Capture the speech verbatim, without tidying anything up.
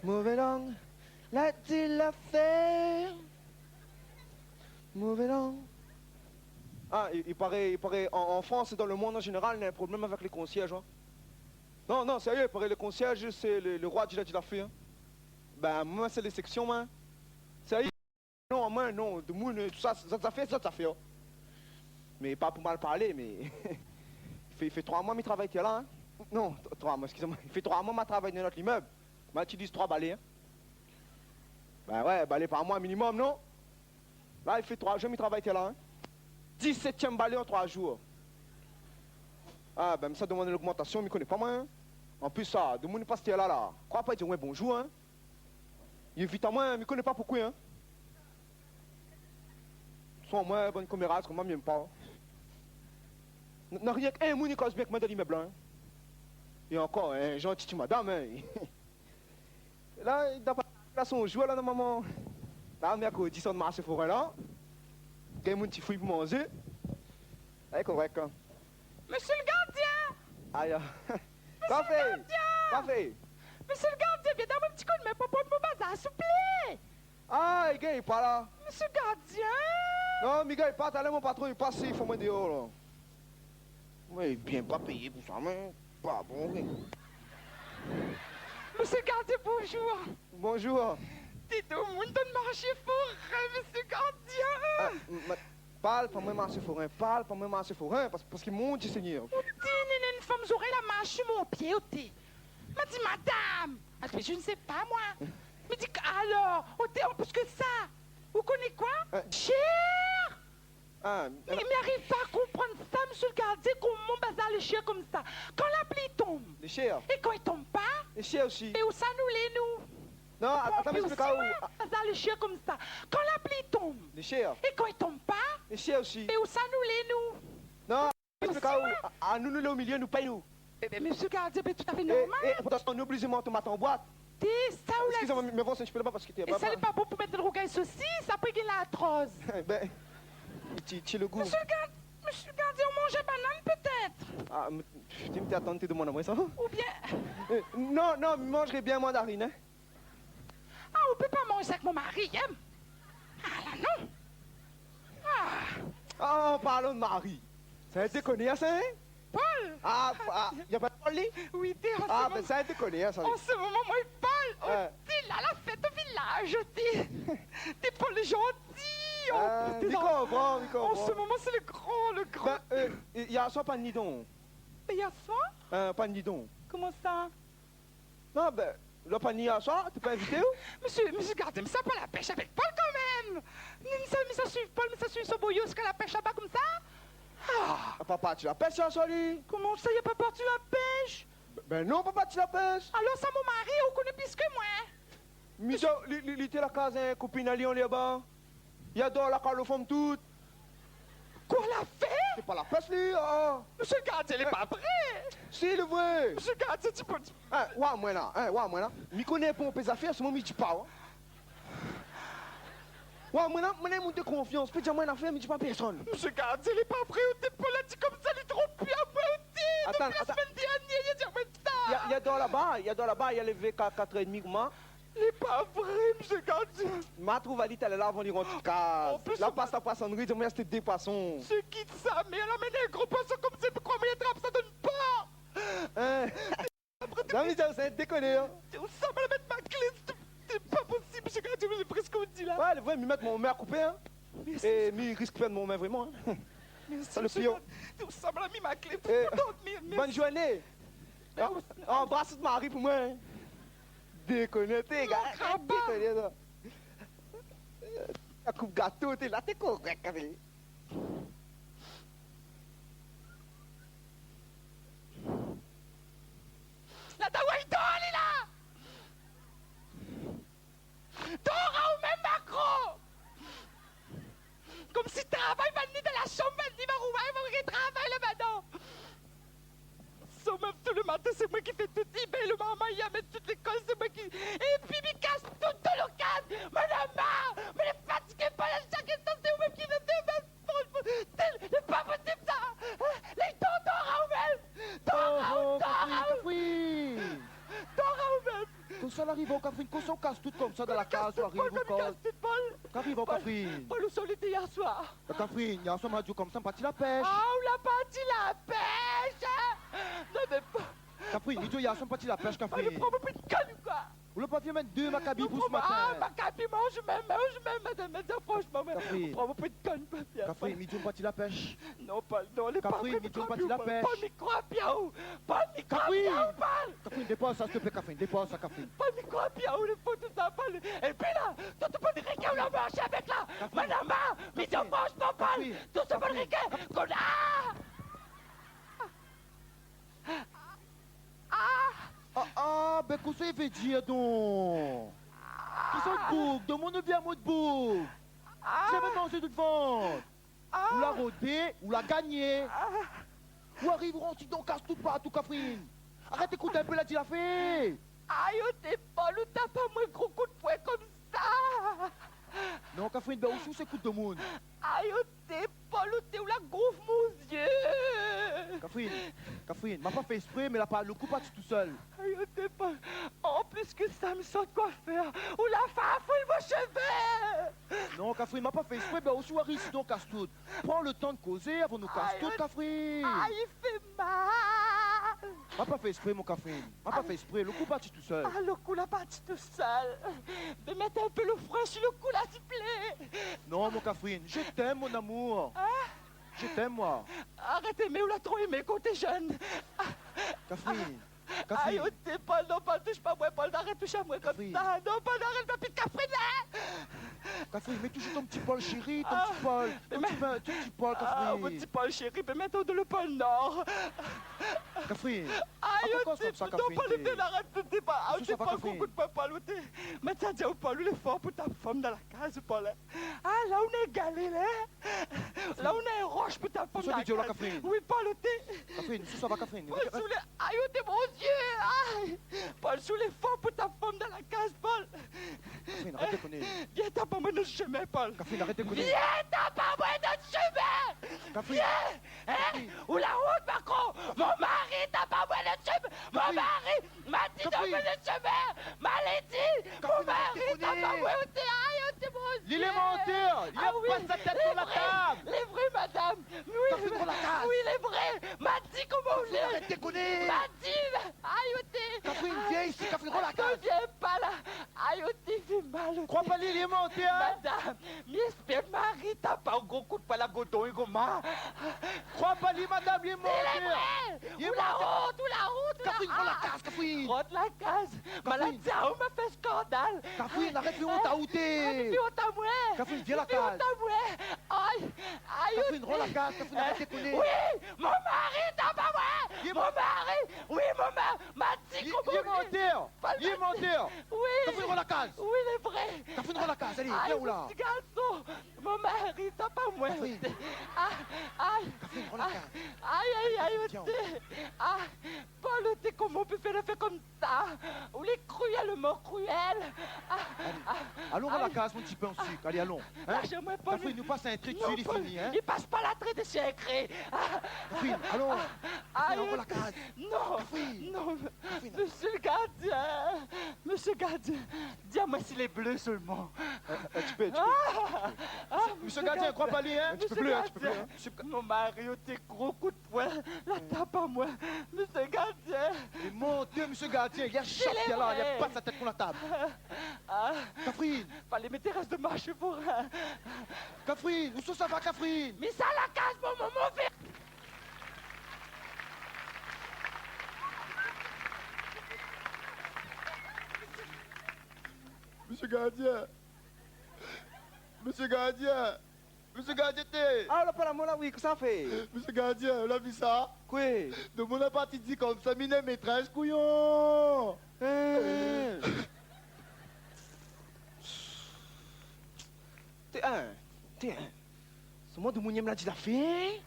Mové lang, la di lafèr. Mové lang. Ah, i, i paré, i paré, an, an Frans é dan le monn an zénéral, néna in problèm avèk lé konsièrz, in. Non, non, sérié, i paré lé konsièrz, sé le, le roi di la di lafèr, in. Bin, moin, sé lésépsion, moin. Sérié. Non, moin, non, demoun, tousa, zot zafèr, zot zafèr. Mé pa pou mal parlé, mé i fé, i fé troi moi mi travay tèr la, in. Non, t-, troi moi, eskizé amoin. I fé troi moi ma travay dan in not limèb. Ma itiliz troi balé, in. Bin oué, balé par moi minimòm, non ? La, i fé troi zour mi travay tèr la, in. Disètièm balé an troi zour. Ah, bin, mi sa domann in ogmantasion, mi koné pa, moin, in. An plis, sa, demoun i pas tèr la, la. Kroi pa i di amoin bonzour, in. I évit amoin, mi koné pa poukosa, in. San moin, bann komérad, koman mi yèm pa. Na, na rienk in moun i koz bien èk moin dan limèb la, in. É ankor, in zanti ti madam, in. La, i doi pa la son zour la, normalman. La, mèrkrodi, sort marshé forin la. Gingn mon ti fri pou manzé. Lé korèk, in. Mésyé le gardien ! Aya. Mésyé le gardien ! Kosa i fé ? Kosa i fé ? Mésyé le gardien, vien donn amoin in ti koudmin pou pran mon bazar, souplé. Ah, i gingn pa la. Mésyé le gardien ! Non, mi gingn pa, talèr mon patron i pas, i fé amoin déor la. Moin lé bien pa péyé pou sa, moin. Pa bon, oui. Mésyé le gardien, bonzour. Bonzour. Di don, moun dan marshé forin, mésyé le gardien. Ah, m-, ma-, Parl pa moin marshé forin, parl pa moin marshé forin, pas-, parske mon Dié Ségnèr. Ou té, néna in fanm zorèy la marsh su mon pié, ou té. Ma di, madam, ah, mé je ne sais pas, moi. Mi di, alor, ou té, an plis ke sa, ou koné koi ? Hein ? Shèr ! Ah, mé, mé ariv pa konprann sa, mésyé le gardien, koman bazar lé shèr konmsa. Kan la pli i tonm, lé shèr. É kan i tonm pa, lé shèr osi. É ousa nou lé, nou ? Non, atann, mi ésplik aou. Bazar lé shèr konmsa. Kan la pli i tonm, lé shèr. É kan i tonm pa, lé shèr osi. É ousa nou lé, nou ? Non, mi ésplik aou. A, nou, nou lé o milié, nou pèy, nou. Ében, mésyé le gardien, bin, tout à fait normal. É, é, pourtan, nou oblizé manz tomat an boit. Té, sa ou la. Eskizé amoin, mi, mi avans in ti pé laba parske té... É sa, lé pa bon pou mèt dan rougay sosis, apré gingn lartroz. Bin, ti, ti le gou. Mésyé le gard-, mésyé le gardien, ou manz banane pétèt ? Ah, m-, ti, mi té atann té domann amoin sa. Oubien... Euh, non, non, mi manzré bien mandarine, in. Ah, ou pé pa manz sa èk mon mari, in ? Ah, la, non. Ah. Ah, an parlan de mari, sa in dékoné, sa, in ? Paul ! Ah, ah, i apèl Paul, li ? Oui, té, an se moman. Ah, bin, sa in dékoné, sa, li. An se moman, moin, Paul, ou té la, la fèt o vilaz, ou té. Té Paul lé zanti, ou té la. Ah, mi konpran, mi konpran. An se moman, sé le gran, le gran. Bin, euh, yèr soir, pa ni don. Mé yèr soir ? Euh, pa ni don. Koman sa ? Non, bin, la pa ni yèr soir, té pa invité, ou ? Mésyé, mésyé le gardien, mi sa pa la pèsh avèk Paul kanmèm. Mi, mi sa, mi sa suiv Paul, mi sa suiv son boyo ziska la pèsh laba konmsa. Ah. La pa parti la pèsh yèr soir, li. Koman sa, li la pa parti la pèsh ? Bin non, pa parti la pèsh. Alor sa, mon mari, ou koné plis ke moin. Mi di aou, li, li, li té la kaz in kopine ali anlèr laba. Li ador la kalo fanm tout. Koi la fé ? Sé pa la pèsh, li, ah. Mésyé le gardien, lé pa vré. Si, lé vré. Mésyé le gardien, ti pé... Hein, oua moin la, hein, oua moin la. Mi koné pou mon pé zafèr, solman mi di pa, oua. Oua moin la, moin lé moun de konfians. Pé di amoin in afèr, mi di pa pèrsone. Mésyé le gardien, lé pa vré, ou té pa la di konmsa, lé tro pir, moin, ou té, atann, dopi la semèn dèrnièr, li la di amoin sa. Li, li ador laba, li ador laba, li la lévé ka-, katrèr édmi, koman ? Lé pa vré, mésyé le gardien. Ma trouv ali talèr la avan li rant kaz. An plis, la pas la poisonri, di amoin sété dé poison. Sé ki sa, mé la amenn in gro poison konmsa, pou kroi moin la trap sa dan in por. Hein ? Apré, la, mi di aou, sé in dékoné, hein. Ousa ma la mèt ma klé, sé pa posib, mésyé le gardien, mé sé vré sak ou di la. Oué, lé vré, mi mèt mon min a koupé, hein. Mèrsi. É mi risk pèrd mon min vréman, hein. Mèrsi, mésyé le gardien. Ousa ma la mi ma klé, tout kontan, mé, mèrsi. Bonne journée. Mèrsi. Anbras out mari pou moin, hein. Dékoné, té, gars. Non, kroi pa. Dékoné, sa. La koup gato, té la, té korèk, hein. La, ta woi, li dor, li la. Dor aou mèm, makro. Konmsi travay pa ni dan la shanm, pa ni, ma rouay, ma ké travay laba, non. Sa mèm, tou le matin, sé moin ki fé tout. I béy le marmay, i amèn tout lékol, sé moin ki, épi mi kas tout dan le kaz. Moin lé mar, moin lé fatigé, pa la shak instan, sé ou mèm ki fé, fé, fé, fé, lé pa posib sa. Hein ? Lé dor, dor aou mèm. Dor aou, dor aou. Sa la ariv aou, Kafrine, kosa ou kas tout konmsa dan la kaz, ou ariv, ou kas. Kafrine, kosa ou kas tout, Paul ? Sa la ariv aou, Kafrine ? Paul, ousa ou lété yèr soir ? Kafrine, yèr soir, ma di aou konmsa, parti la pèsh. Ah, ou la parti la pèsh, hein ? Non, mé pa... Kafrine, mi di aou yèr soir, parti la pèsh, Kafrine. Paul, ou pran pou in kone ou koi ? Ou la pa vni amenn dé makabi pou se matin ? Ah, makabi, manz mèm, manz mèm, madam, madam, franshman, mé... Kafrine. Ou pran pou in kone, pa bien, Paul. Kafrine, mi di aou parti la pèsh. Non, Paul, non, lé pa vré, Kafrine, mi di aou parti la pèsh. Paul, mi kroi pi aou. Paul, mi kroi pi aou, Paul. Kafrine, dépoz sa, s'il te plaît, Kafrine, dépoz sa, Kafrine. Paul, mi kroi pi aou, lé fo tout sa, Paul. Épi la, tout bann rikin ou la marsh avèk la, Kafrine. Madam, mi di aou franshman, Paul, tout sa bann rikin, kona... Ah, ah, ben, kosa i vé dir, don ? Ki sort boug ? Domoun oubien mot boug ? Zamé manzé dout vant. Ou la rodé, ou la gagné. Ou ariv, ou rant dan kaz tout partou, Kafrine. Arèt ékout in pé la di la fé. Ay, oté, Paul, ou tap amoin gro kout poin konmsa. Non, Kafrine, ben, ou sou sé kout domoun. Ay, oté, Paul, oté, ou la gonf mon zié. Kafrine, Kafrine, ma pa fé ésprè, mé la pa, lo kou parti tousèl. Ay, oté, Paul. An plis ke sa, mi sort koifèr. Ou la fé afouy mon shové. Non, Kafrine, ma pa fé ésprè, ben, ou sou ariv isi, donk, kas tout. Pran lo tan de kozé avan nou kas tout, Kafrine. Ay, i fé mal. Ma pa fé ésprè, mon Kafrine. Ma pa fé ésprè, lo kou parti tousèl. Ah, lo kou la parti tousèl. Mé mèt in pé lo frin si lo kou la, siouplé. Non, mon Kafrine, je t'aime, mon amour. Hein ? Je t'aime, moi. Arèt émé, ou la tro émé kan ou té jenn. Kafrine. Kafrine. Ay, oté, Paul, non, Paul, toush pa moin, Paul, arèt toush amoin konmsa. Kafrine. Non, Paul, arèt, ma ptit Kafrine, hein. Kafrine, mets toujours ton petit Paul chéri, ton petit Paul, ton petit Paul, Kafrine. Ah, mon ti Paul chéri, mé mèt aou dan lo Pol Nor. Kafrine. Ay, oté, non, Paul, oté, arèt, oté, Paul, oté, Paul, kout poin, Paul, oté. Mé sa di aou, Paul, ou lé for pou tap fanm dan la kaz, Paul, hein. Ah, la ou néna galé la. La ou néna rosh pou tap fanm dan la kaz. Kafrine. Oui, Paul, oté. Kafrine, sa va, Kafrine ? Paul, si ou lé, ay, oté, mon Dieu, ay. Paul, si ou lé for pou tap fanm dan la kaz, Paul. Kafrine, arèt dékoné. Vien tap amoin dan shomin, Paul. Kafrine, arèt dékoné. Vien tap amoin dan shomin. Kafrine. Vien. Hein ? Kafrine. Ou la ont, Macron ? Mon mari tap amoin dan shomin. Mon mari, Kafrine. Ma di, Kafrine, dan shomin. Ma lé di, mon mari tap amoin, oté, ay, oté, mon Dieu. Kafrine, arèt dékoné. Li lé mantèr. Ah oui, lé vré, lé vré, madam. Li lé pas sa tèt dan la tab. Oui, Kafrine, rod la kaz. Oui, lé vré. Ma di koman ou lé. Kafrine, arèt dékoné. Ma di, ay, oté. Kafrine, vien isi, Kafrine, rod la kaz. Atann, vien pa la. Ay, oté, fé mal, oté. Kroi pa li, li lé mantèr, hein. Madam, mi éspèr mari tap aou gro kout poin la, godon, i goma. Kroi pa li, madam, li lé mantèr. Li lé vré. Li lé mantèr. Ou la ont, ou la ont, ou la ont. Kafrine, rod la kaz, Kafrine. Rod la kaz. Kafrine. Ma la di aou, ma fé skandal. Kafrine, arèt fé ont aou, oté. Arèt fé ont amoin. Kafrine, vien la kaz. Fé ont amoin. Ay, ay, Kafrine, rod la kaz, Kafrine, arèt dékoné. Oui, mon mari tap amoin. Mon mari, oui, mon mari, ma di koman ou lé. Li lé mantèr. Li lé mantèr. Oui. Kafrine, rod la kaz. Oui, lé vré. Kafrine, rod la kaz, alé, vien ou la. Ay, mon ti garson. Mon mari tap amoin. Kafrine. Ah, ay. Kafrine, rod la kaz. Ay, ay, ay, oté. Ah, Paul, oté, koman ou pé fé lé fé konmsa ? Ou lé kruèl, mon kruèl. Ah, alé. Ah, alon, rod la kaz, mon ti pin o sik. Alé, alon. Hein ? Larz amoin, Paul. Kafrine, nou pas in tré, lé fini, hein ? Non, Paul, i pas pa la tré de sèkré. Ah, Kafrine, alon. Ah, Kafrine, alon, rod la kaz. Non, Kafrine. Non. Kafrine. Monsieur le gardien, monsieur le gardien, di amoin si lé blé solman. Euh, euh, tu peux, tu peux. Ah, ah, monsieur le gardien, kroi pa li, hein. Tu peux plus, hein, tu peux plus, hein. Monsieur le gardien. Mon mari, oté, gro kout poin la tap amoin. Monsieur le gardien. Lé mantèr, monsieur le gardien. Li la shot, li la, li la pas sa tèt kont la tab. Ah. Kafrine. Falé mèt rès de marsh pou rien. Kafrine, ousa sa va, Kafrine ? Mi sava la kaz, mon, mon, mon fé. Monsieur le gardien. Monsieur le gardien. Monsieur le gardien, té. Ah, la pa la, mon la, oui, kosa i fé ? Monsieur le gardien, ou la vi sa ? Koué ? Domoun la parti di konmsa, mi néna métrès, kouyon. Hein. Té, hein, té, hein. Solman domoun i yèm la di la fé.